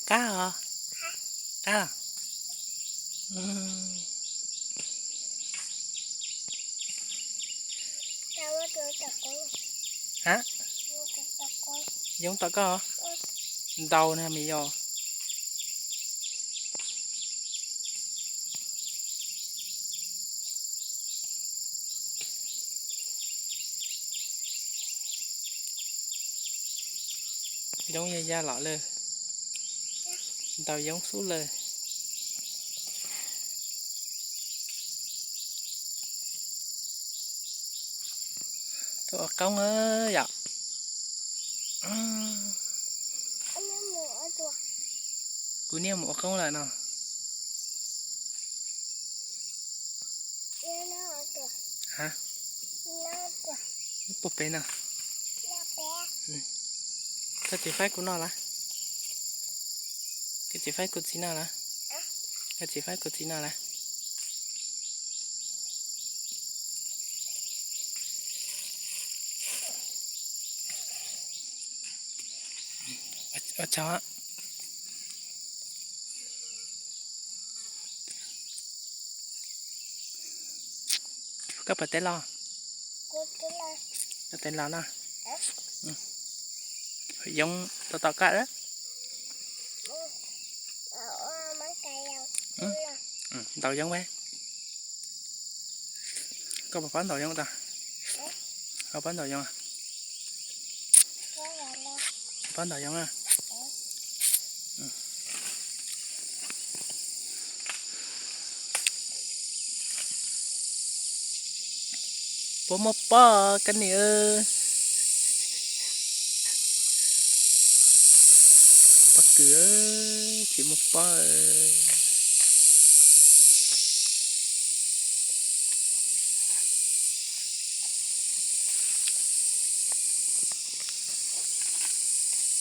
Qab os. Qab os. Ha? Yoob tom koj os. Ntau na me yos. Yoob ya ya los lawm. Ntau yoob xub lawm. Tuaj ua qoob yom. Kuv niaj mus ua qoob lawm no. Ha? Puag pem no. Koj tsis faib kuv noj lawm? Koj tsis faib kuv txiv noj lawm? Koj tsis faib kuv txiv noj lawm? Ua tsaug. Koj puas teb los? Koj teb los no. Yoob tom tom koj. Ntaus yoob. Koj puas paub ntaus yoob tau? Koj paub ntaus yoob? Paub ntaus yoob a? Puas muaj pob koj niam? Pob kws, tsis muaj pob.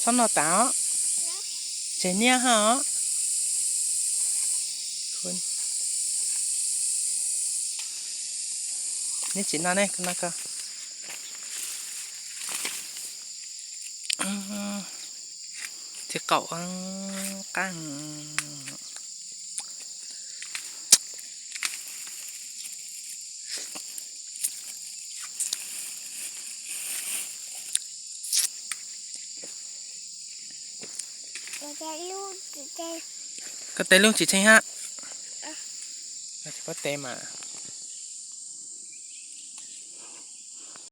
Txhob noj tas os. Tseg niab ha os. Neb tsis noj ne, koj noj koj. Txiv qaum qab. Koj tes lub tsis tsheej hab. Tsis paub tes mas.